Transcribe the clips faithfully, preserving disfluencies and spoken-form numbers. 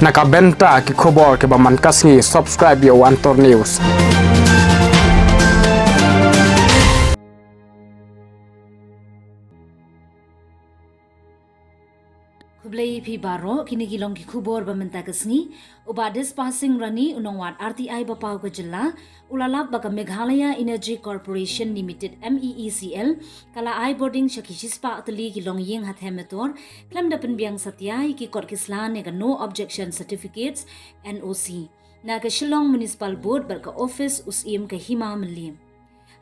Na ka bynta ki khubor kiba man ka sngi, subscribe ïa u Antor News. Khublei phi baroh, kine ki long ki khubor ba mynta ka sngi. U Bah Dispasing Rani, u nongwad R T I ba paw ka jylla, u la lap ba ka Meghalaya Energy Corporation Limited, M E E C L, ka la ai bording sha ki shispah tylli ki longïing ha Them Metor, khlem da pynbiang satia ïa ki kot ki sla ne ka No Objection Certificates, N O C, na ka Shillong Municipal Board bad ka office u Syiem ka Hima Mylliem.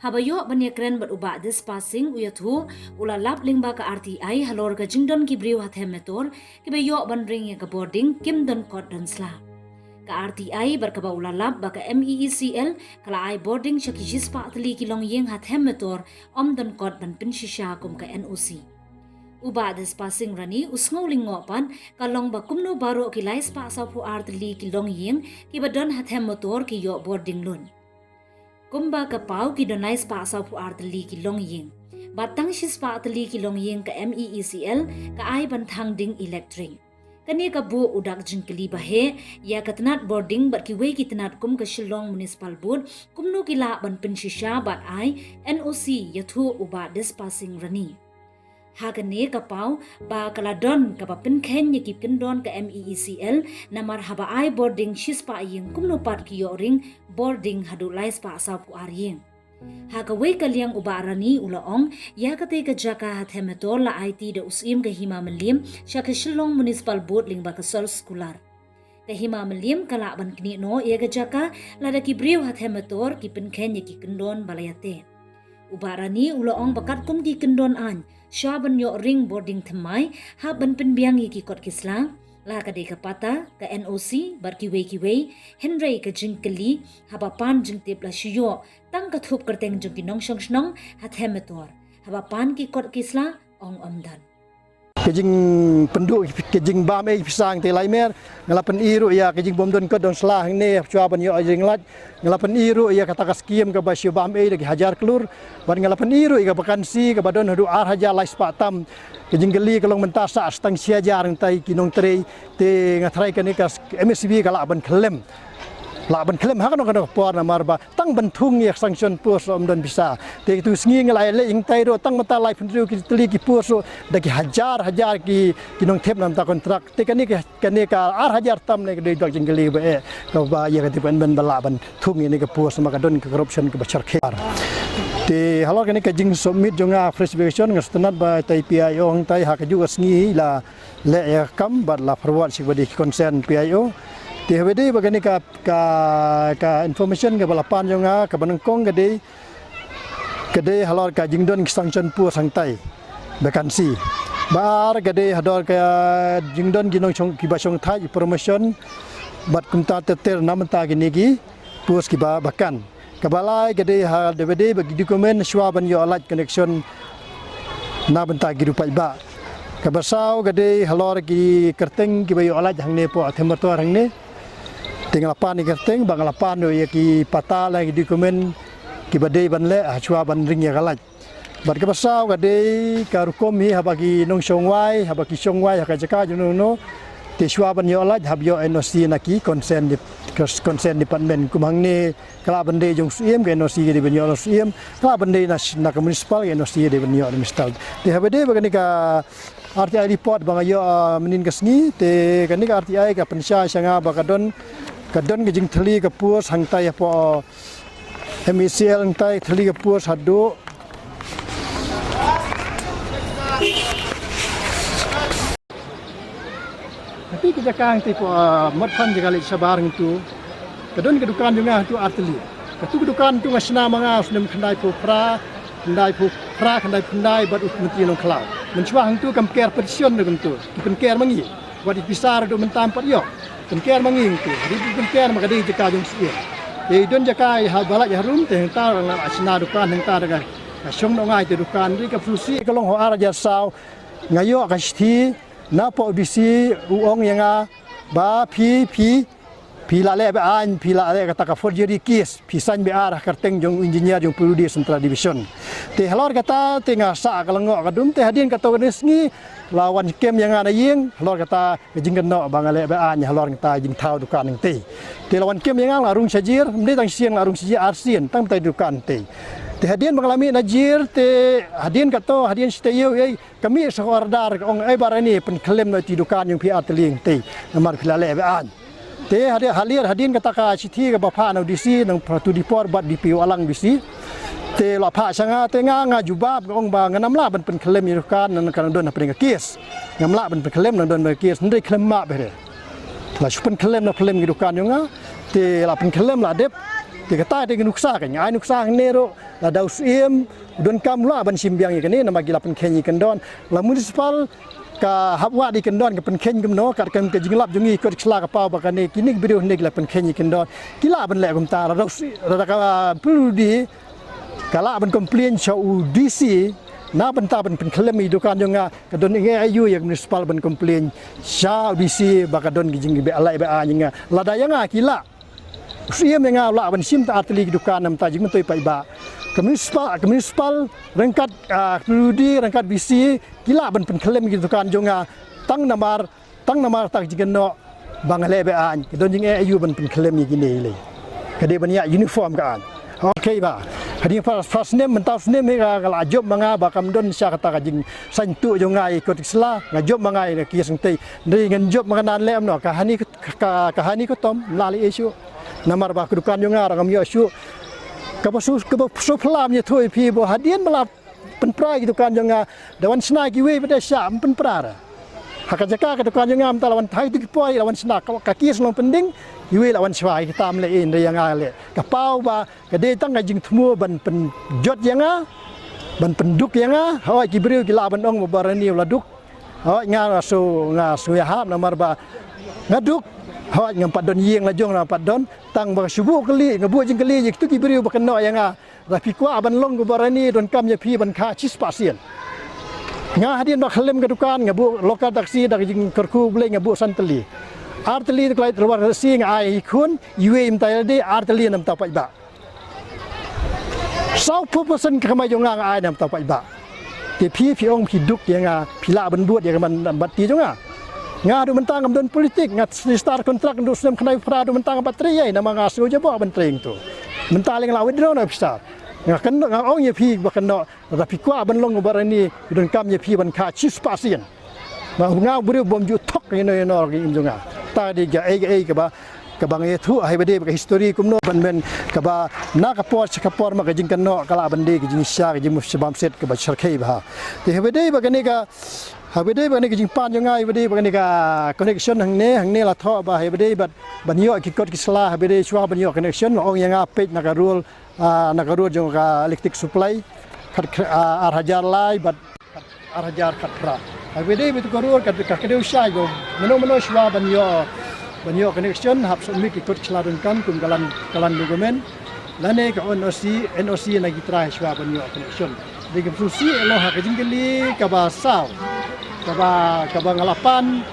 Haba ïoh ban ïakren bad u Bah Dispasing, u ïathuh, u la lap lyngba ka R T I halor ka jingdon ki briew ha Them Metor kiba ïoh ban ring ïa ka bording kim don kot don sla. Ka R T I bad kaba u la lap ba ka M E E C L ka la ai bording sha ki shispah tylli ki longïing ha Them Metor ym don kot ban pynshisha kum ka N O C. U Bah Dispasing Rani u sngew lyngngoh pat, ka long ba kumno baroh ki laispah sawphew ar tylli ki longïing kiba don ha Them Metor ki ïoh bording lut. Kumba ka paw, ki don laispah sawphew ar tylli ki longïing, bad tang shispah tylli ki longïing ka M E E C L ka ai ban thang ding elektrik. Kane ka buh u dak jingkylli ba heh ïa ka tnat bording bad kiwei ki tnat kum ka Shillong Municipal Board, kumno ki lah ban pynshisha bad ai N O C, ïathuh u Bah Dispasing Rani. Ha kane ka paw ba ka la don kaba pynkheiñ ïa ki kyndon ka M E E C L, namar haba ai bording shispah ïing, kumno pat ki ïoh ring bording haduh laispah sawphew ar ïing. Ha kawei ka liang u Bah Rani u la ong, ïa katei ka jaka ha Them Metor la aiti da u Syiem ka Hima Mylliem sha ka Shillong Municipal Board lyngba ka sor skular. Ka Hima Mylliem ka lah ban knieh noh ïa ka jaka lada ki briew ha Them Metor ki pynkheiñ ïa ki kyndon ba la ïateh. U Bah Rani u la ong ba katkum ki kyndon aiñ, shwa ban ïoh ring bording thymmai, hap ban pynbiang ïa ki kot ki sla, la ka dei ka pata, ka N O C bad kiwei kiwei. Hynrei ka jingkylli, haba pan jingtip la shu ïoh tang ka thup kyrteng jong ki nongshong shnong ha Them Metor, haba pan ki kot ki sla, ong ym don. Ka jingpynduh, ka jingbam ei pisa hangtei lai mer, nga la pyni ruh ïa ka jingbym don kot don sla hangne, shwa ban ïoh ring light. Nga la pyni ruh ïa kata ka skim kaba shu bam ei da ki hajar klur, bad nga la pyni ruh ïa ka vacancy kaba don haduh ar hajar laispah tam. Ka jingkylli ka long mynta sa tang shi hajar hangtei ki nongtrei, te nga tharai kane ka M S B ka lah ban khlem. Lah ban khlem ha kano kano ka por, namar ba tang ban thung ïa ka sanction post ruh ym don pisa. Te tu sngi nga la leit hangtei ruh tang mynta laiphew hynriew ki tylli ki post ruh da ki hajar hajar ki, ki nongthep na bynta kontrak. Te kane ka, kane ka ar hajar tam ne ka dei dak jingkylli ba eh, kaba ïa ka department ba lah ban thung ïa kane ka post, namar ka don ka corruption kaba sharkhia. Te halor kane ka jingsubmit jong nga fresh application, nga sngewtynnat ba tai P I O hangtei ha kajuh ka sngi la leh ïa ka kam bad la forward sha kaba dei ki concern P I O. Te haba dei ba kane ka, ka, ka information kaba la pan jong nga, kaba nyngkong ka dei, ka dei halor ka jingdon ki sanction post hangtei, vacancy. Ba ar ka dei halor ka jingdon ki nongshong, kiba shongthait promotion, bad kumta ter ter na bynta kine ki post kiba vacant. Kaba lai ka dei ha, dei ba dei ba ki document shwa ban ïoh light connection na bynta ki riew paidbah. Kaba saw ka dei halor ki kyrteng kiba ïoh light hangne hapoh Them Metor hangne. Te nga la pan ïa ki kyrteng, bad nga la pan ruh ïa ki pata lane ki document kiba dei ban leh ha shwa ban ring ïa ka light. Bad kaba saw ka dei ka rukom hi haba ki nongshong wai, haba ki shong wai ha ka jaka jong no no, te shwa ban ïoh light hap ïoh N O C na ki concern dep-, concern department. Kum hangne ka lah ban dei jong u Syiem, ka N O C ka dei ban ïoh na u Syiem, ka lah ban dei na, na ka municipal, ka N O C ka dei ban ïoh na municipal. Te haba dei ba kane ka R T I report ba nga ïoh, ah, mynnin ka sngi, te kane ka R T I ka pynshai sha nga ba ka don, ka don ka jingthylli ka post hangtei hapoh M E C L hangtei, thylli ka post haduh. Hangtei ka jaka hangtei hapoh, ah, Motphang jaka leit shabar hangtu. Ka don ka dukan jong nga hangtu ar tylli. Katu ka dukan hangtu nga shna ma nga u snem khyndaiphew phra, khyndaiphew phra, khyndaiphew khyndai bad u Myntri Nongkhlaw. Mynshuwa hangtu kam ker petition ruh hangtu. Ki pynker ma ngi. Wat i pisa ruh mynta ym pat ïoh. Pynker ma ngi hangtu. Hynrei pynker ma ka dei jaka jong u Syiem. Te i don jaka i ha ba lait harum te hangta la shna dukan hangta da ka, ka shong noh nga ïa ka dukan. Hynrei ka policy ka long ha u ar hajar saw. Nga ïoh ka shithi napoh u D C, u ong ïa nga ba phi, phi, Phi la leh be-aiñ, phi la leh kata ka forgery case, phi sign be-ar ha kyrteng jong engineer jong P W D Central Division. Te halor kata te nga sah ka lyngngoh ka dum, te hadien kato kane sngi la wan kem ïa nga na ïing halor kata ka jingkynnoh ba nga leh be-aiñ halor kata jingthaw dukan nangtei. Te la wan kem ïa nga, la rung shajir, ym dei tang shisien, la rung shajir, arsien tang mynta dukan nangtei. Te hadien ba nga la mih na jir, te hadien kato, hadien shi taïew, ei, ka mih sa ka order, ka ong, "Ei Barani, pynkhyllem noh ïa ki dukan jong phi artylli nangtei, namar phi la leh be-aiñ." Te hadien, halor hadien kata ka shithi kaba phah na u D C, nangta u D P O bad D P O Alang, D C. Te la phah sha nga, te nga, nga jubab, nga ong ba ngan ym lah ban pynkhyllem ïa ki dukan, nangta ka nang don hapdeng ka case. Ngam lah ban pynkhyllem, nang don hapdeng ka case, hynrei khyllem map bha re. La shu pynkhyllem na phyllem ki dukan jong nga, te la pynkhyllem la dep, te kata te ki nuksa, ka ai nuksa hangne ruh, lada u Syiem u donkam, u lah ban shim biang ïa kane, namar ki la pynkheiñ ïa ki kyndon. La municipal ka hap wad ïa ki kyndon, ka pynkheiñ kumno, katkum ka jinglap jong ngi kot ki sla, ka paw ba kane, kine ki briew hangne ki la pynkheiñ ïa ki kyndon. Ki lah ban leh kumta, lada u Syiem, lada ka P W D ka lah ban complain sha u D C na bynta ban pynkhyllem ïa ki dukan jong nga, ka don ïa, ïa u, ïa ka municipal ban complain sha u D C ba ka don ki jing, ba leh be-aiñ ïa nga. Lada ïa nga ki lah, u Syiem ïa nga u lah ban shim ta artylli ki dukan namar ta jingmyntoi paidbah. Ka municipal, ka municipal ryngkat, ah, P W D ryngkat D C ki lah ban pynkhyllem ïa ki dukan jong nga tang namar, tang namar ta ka jingkynnoh ba nga leh be-aiñ, ka don jingeh aïu ban pynkhyllem ïa kine ïalei. Ka dei ban ïaid uniform ka aiñ. Okay ba. Hadien phra, phra snem, mynta u snem hi ka, ka la jop ma nga ba kam don sha kata ka jingsngewthuh jong nga ïa kot ki sla, nga jop ma nga ïa ka case nangtei. Hynrei ngan jop ma nga ngan leh kumno, ka hani, ka, ka, ka hani ka tom, ym lah leh ei shuh. Namar ba ka dukan jong nga ruh ngam ïoh shuh. Kaba shu, kaba shu phylla ïathuh ïa phi ba hadien ba la pynpra ïa ki dukan jong nga, da wan shna kiwei pat de sha, ym pynpra re. Ha ka jaka ka dukan jong nga mynta la wan thait tu ki poi, la wan shna, ka, ka case long pending, kiwei la wan shwa, kita ym leh ei, hynrei ïa nga leh. Ka paw ba ka dei tang ka jingthmu ban pynjot ïa nga, ban pynduk ïa nga. Hooid, ki briew ki lah ban ong ba Barani u la duk. Hooid, nga, nga shu, nga shu ïahap namar ba nga duk. Hooid, ngam pat don ïing la jong, ngam pat don. Tang ba shu buh kylli, nga buh jingkylli ïa kitu ki briew ba kynnoh ïa nga. Lada phi kwah ban long ka Barani, donkam ïa phi ban kha shispah sien. Nga hadien ba khyllem ka dukan, nga buh local taxi, da ka jingkyrkhu U Blei nga buh san tylli. Ar tylli da ka light, Tyrwa Taxi nga ai ïa ki khun, iwei mynta ïa lade, ar tylli na bynta u paidbah. Sawphew percent ka kamai jong nga nga ai na bynta u paidbah. Te phi, phi ong phi duk ïa nga, phi lah ban bud ïa ka man, bad ti jong nga. Nga haduh mynta ngam don politik, nga register contract haduh snem khyndai phra, haduh mynta ngam pat trei ei, namar nga sngew jaboh ban trei hangto. Mynta lei nga la withdraw na officer. Nga kynnoh, nga ong ïa phi ba kynnoh, lada phi kwah ban long u Barani, donkam ïa phi ban kha shispah sien. Nga, nga u briew bym ju thok ïano ïano ruh ha ka jingim jong nga. Ta dei kaei kaei kaba, kaba nga ïathuh, ha kaba dei ba ka history kumno ban myn, kaba na ka por sha ka por ma ka jingkynnoh ka lah ban dei ka jingshisha, ka jingmut sha bamshet kaba shyrkhei bha. Te ha kaba dei ba kane ka, ha kaba dei ba kane ka jingpan jong nga, ha kaba dei ba kane ka connection hangne, hangne la thoh ba ha kaba dei ba ban ïoh ki kot ki sla, ha kaba dei shuwa ban ïoh connection, la ong ïa nga peit na ka roll, ah, na ka roll jong ka electric supply, khat, ah, ar hajar lai bad ar hajar khatphra. Ha kaba dei ba tu ka roll ka, ka, ka dei u shai ba mano mano shuwa ban ïoh, ban ïoh connection, hap submit ki kot ki sla donkam kum ka land, ka land document, lane ka N O C, N O C na ki trai shuwa ban ïoh connection. Dei ka pynsi ïa long ha ka jingkylli kaba saw, kaba, kaba nga la pan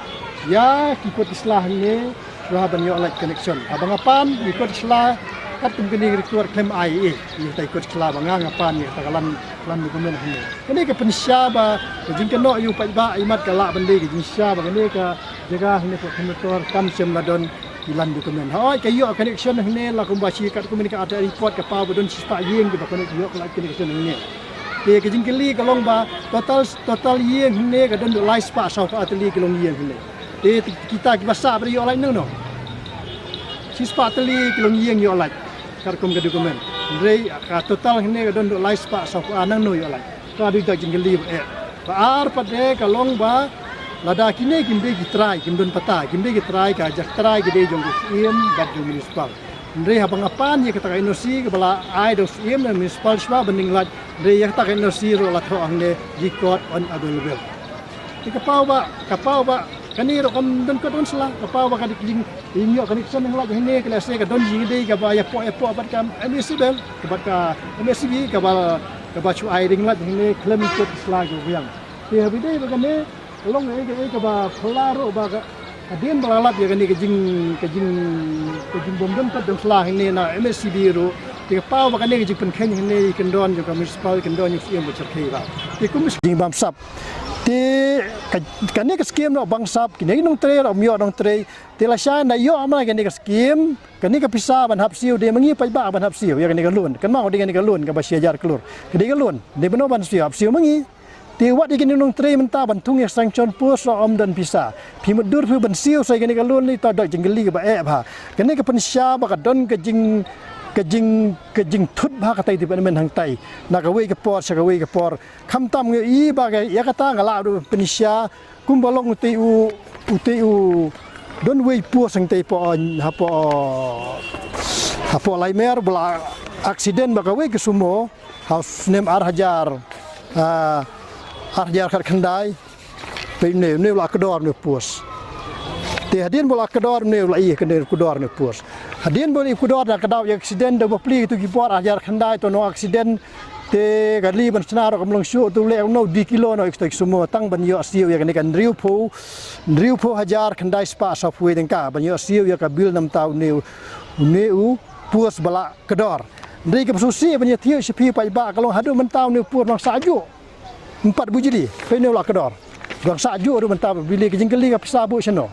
ïa ki kot ki sla hangne, shuwa ban ïoh light connection. Haba nga pan ïa ki kot ki sla, katkum kane ka record khlem ai ei ei ïa kita ki kot ki sla ba nga, nga pan ïa kata ka land, land document hangne. Kane ka pynshisha ba ka jingkynnoh ïa u paidbah, imat ka lah ban dei ka jingshisha ba kane ka jaka hangne Fort Kharkongor kam shym la don ki land document. Hooid, ka ïoh connection hangne la kumba shi, katkum kane ka audit report ka paw ba don shispah ïing kiba connect, ïoh ka light connection hangne. Te ka jingkylli ka long ba total, total ïing hangne ka don haduh lai spah saw phew ar tylli ki long ïing hangne. Te, te kita kiba sah ba ïoh light nangno? Shispah tylli ki long ïing ïoh light, katkum ka document. Hynrei ka total hangne ka don haduh lai spah saw phew ar, nangno ïoh light? Ka dei ka jingkylli ba eh. Ba ar pat de ka long ba lada kine kim dei ki trai, kim don pata, kim dei ki trai, ka jak trai ki dei jong ka Syiem bad jong municipal. Hynrei haba nga pan ïa kata ka N O C kaba la ai da u Syiem na municipal shuwa ban ring light, hynrei ïa kata ka N O C ruh la thoh hangne record unavailable. Te ka paw ba, ka paw ba kane ruh kam don kot don sla, ka paw ba ka dei ka jing, jingïoh connection ring light hangne, ka lehse ka don jingïadei kaba ïapoh ïapoh bad ka M S E B, ka bad ka M S E B, kaba, kaba shu ai ring light hangne khlem kot sla ki biang. Te haba dei ba kane ka long kaei kaei kaba phylla ruh ba ka Hadien ba la lap ïa kane ka jing, ka jing, ka jingbym don kot don sla hangne na M S C B ruh, te ka paw ba kane ka jingpynkheiñ hangne ïa ki kyndon jong ka municipal, kyndon jong u Syiem ba shyrkhei ba. Te kum ka jingbamsap. Te ka, kane ka skim ruh bamsap, kine ki nongtrei ruh ym ïoh nongtrei. Te lashai na ïoh ma kane ka skim, kane ka pisa ban hap siew dei ma ngi paidbah ban hap siew ïa kane ka loan. Kynmaw dei kane ka loan kaba shi hajar klur. Ka dei ka loan, dei bynno ban siew, hap siew ma ngi. Te wat ïa kine nongtrei mynta ban thung ïa sanction post ruh ym don pisa. Phi mutdur phi ban siew sa ïa kane ka loan, ita dok jingkylli kaba eh bha. Kane ka pynshai ba ka don ka jing, ka jing, ka jingthut bha katei department hangtai. Na kawei ka por sha kawei ka por. Khamtam ngi i ba ka ïa kata nga lah ruh pynshai. Kumba long utei u, utei u don wei post hangtei hapoh, hapoh, hapoh Laimer ba la accident bad kawei ka sumo ha u snem ar hajar, ah, ar hajar khatkhyndai. Peit une, une u la kdor une u post. Te hadien ba u la kdor une u la ïeh kane u kdor une u post. Hadien ba u la ïeh kdor na ka daw ïa accident da bapli tu ki por ar hajar khyndai to no accident. Te ka li ban shna ruh kam long shuh, te u leh kumno u die kilo noh ïa kito ki sumo tang ban ïoh siew ïa kane ka hynriewphew, hynriewphew hajar khyndai spah sawphew wei tyngka ban ïoh siew ïa ka bill na bynta une u, une u post ba la kdor. Hynrei kaba sngewsih ban ïathuh sha phi paidbah ka long haduh mynta une u post u dang sah juh. Em pat bujli, peit une u la kdor. U dang sah juh haduh mynta, bili ka jingkylli ka pisa buh shano.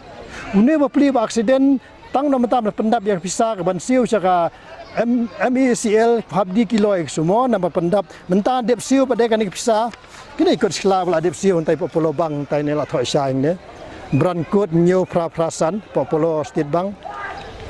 Une u bapli ba accident, tang na mynta ban pyndap ïa ka pisa kaban siew sha ka M-, M E C L, hap die kilo ïa ka sumo, na ban pyndap. Mynta dep siew pat de kane ka pisa. Kine kot sla ba la dep siew hangtai hapoh Apollo Bank hangtai ne la thoh shai ne. Branch code hynñiew phra phra san hapoh Apollo State Bank.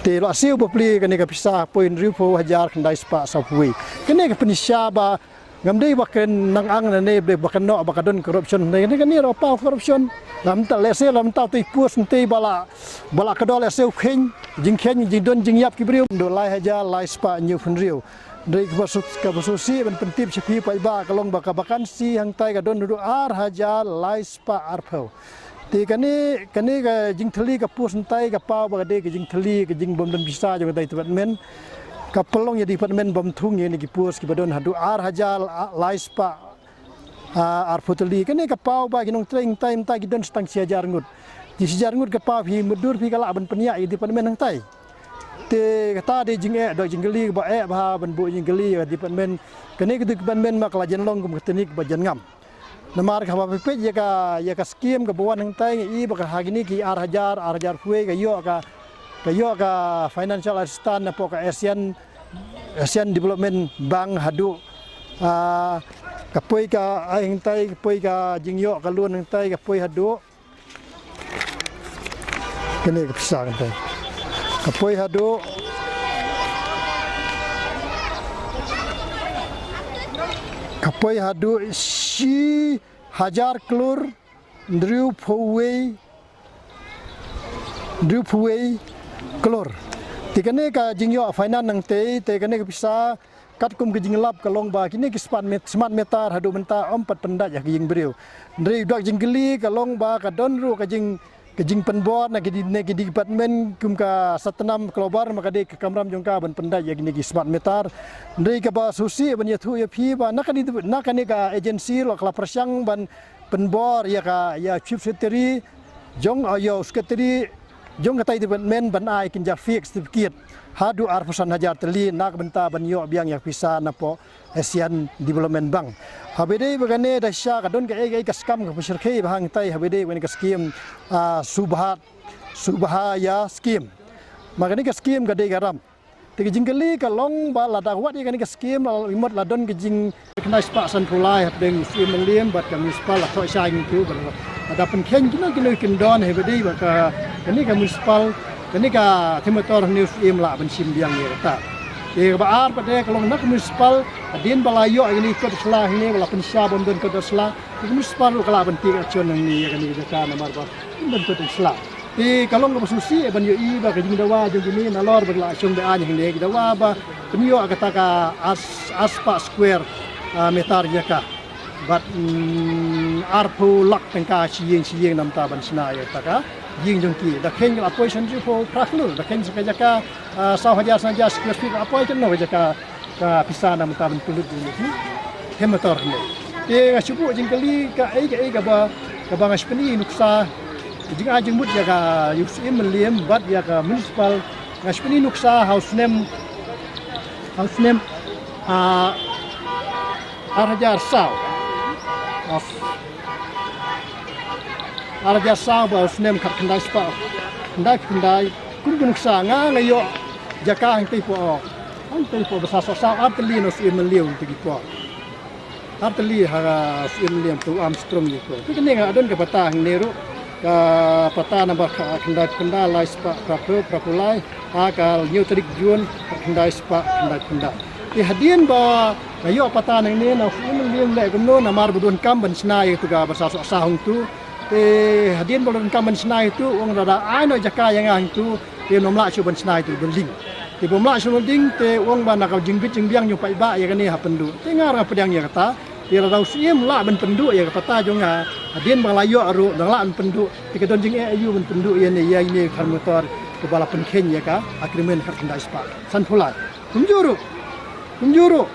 Te la siew bapli kane ka pisa, poi hynriewphew hajar khyndai spah sawphew wei. Kane ka pynshai ba ngam dei ba ka nang ang ne, ne ba ka noh ba ka don corruption ne, ne kane ruh paw corruption. Lam ta lehse lam ta utei post utei ba la, ba la kdor lehse u kheiñ, jingkheiñ, jingdon jingïap ki briew. Don lai hajar lai spah hynñiewphew hynriew. Hynrei kaba sngewsih, kaba sngewsih ban pyntip sha phi paidbah ka long ba ka vacancy hangtai ka don haduh ar hajar lai spah arphew. Te kane, kane ka jingthylli ka post hangtai ka paw ba ka dei ka jingthylli ka jingbym don pisa jong katei department. Ka pynlong ïa department bym thung ïa kine ki post kiba don haduh ar hajar lai spah, ah, arphew tylli. Kane ka paw ba ki nongtrei hangtai mynta ki don tang shi hajar ngut. Ki shi hajar ngut ka paw phi mutdur phi ka lah ban pynïaid ïa department hangtai. Te kata dei jingeh, dok jingkylli kaba eh bha ban buh jingkylli ïa department. Kane ka department ma ka la jan long kum ka tnat ba jan ngam. Namar haba phi peit ïa ka, ïa ka skim kaba wan hangtai ngi i ba ka ha kine ki ar hajar, ar hajar phew wei ka ïoh ka, ka ïoh ka financial assistance napoh ka ASEAN, ASEAN Development Bank haduh, ah, ka poi ka ai hangtai, ka poi ka jingïoh ka loan hangtai, ka poi haduh. Kane ka pisa kane. Ka poi haduh, ka poi haduh shi hajar klur hynriewphew wei, hynriewphew wei klur. Te kane ka jingïoh finance hangtai, te kane ka pisa katkum ka jinglap ka long ba kine ki smart met-, smart meter haduh mynta ym pat pyndait ïa ka ïing briew. Hynrei u dok jingkylli ka long ba ka don ruh ka jing, ka jingpynbor na ki di, na ki department kum ka Satnam Glover ma ka dei ka kamram jong ka ban pyndait ïa kine ki smart meter. Hynrei kaba sngewsih ban ïathuh ïa phi ba na kane, na kane ka agency ruh ka la pyrshang ban pynbor ïa ka, ïa Chief Secretary jong, ïa u Secretary jong katei department ban ai kynja fake certificate haduh arphew san hajar tylli na ka bynta ban ïoh biang ïa ka pisa napoh ASEAN Development Bank. Haba ïadei bad kane da shisha ka don kaei kaei ka skam kaba shyrkhei ba hangtai haba ïadei bad kane ka skim, ah, Subhad, Subhaya skim. Ma kane ka skim ka dei ka ram. Te ka jingkylli ka long ba lada wat ïa kane ka skim la, la mut la don ka jing khyndai spah sanphew lai hapdeng u Syiem Mylliem bad ka municipal la thoh shai ngi tu ba lada pynkheiñ kino kino ki kyndon haba ïadei bad ka, kane ka municipal, kane ka Them Metor hynne u Syiem lah ban shim biang ïa kata. Te kaba ar pat de ka long na ka municipal hadien ba la ïoh ïa kane ka kot sla hangne ba la pynshai bym don kot sla, ka municipal ruh ka lah ban take action hangne ïa kane ka jaka namar ba ym don kot sla. Te ka long kaba sngewsih ban ïohi ba ka jingdawa jong kine nalor ba ki la shong ba aiñ hangne ki dawa ba pynïoh kata ka ar, ar spah square, ah, meter jaka. Bad, mm, arphew lak tyngka shi ïing shi ïing na bynta ban shna ïa kata ka ïing jong ki. Da kheiñ ka la poi san hynriewphew phra klur, da kheiñ sa ka jaka, ah, saw hajar san hajar square feet ka la poi kano ka jaka ka pisa na bynta ban pynlut ïa ki Them Metor hangne. Te nga shu buh jingkylli kaei kaei kaba, kaba nga shu pyni nuksa Jingïaid jingmut ïa ka, ïa u Syiem Mylliem bad ïa ka municipal, nga shu pyni nuksa ha u snem, ha u snem, ah, ar hajar saw. Ar hajar saw bad u snem khatkhyndai spah khyndai phew khyndai, kum ki nuksa nga, nga ïoh jaka hangtei hapoh, hangtei hapoh Basasohsaw, ar tylli na u Syiem Mylliem hangtei ki por. Ar tylli ha u Syiem Mylliem, to Armstrong ïa ko. Te kane nga don ka pata hangne ruh, ka pata number kha-, khyndai phew khyndai, lai spah phra phew, phra phew lai, ha ka hynñiew tarik Jun, khyndai spah khyndai phew khyndai. Te hadien ba nga ïoh pata nangne na u Syiem Mylliem, leh kumno namar ba donkam ban shna ïa katu ka Basasohsaw hangtu. Te hadien ba donkam ban shna ïa katu, u ong lada ai noh jaka ïa nga hangtu, te ym lah shuh ban shna ïa katu building. Te ba ym lah shuh building, te u ong ba na ka jingbit jingbiang jong u paidbah ïa kane ha pynduh. Te nga ruh nga pdiang ïa kata. Te lada u Syiem lah ban pynduh ïa ka pata jong nga, hadien ba nga la ïoh ruh, dang lah ban pynduh, te ka don jingeh aïu ban pynduh ïa ine, ïa ine ka thar motor kaba la pynkheiñ ïa ka agreement khatkhyndai spah san phew lai. Kumjuh ruh, kumjuh ruh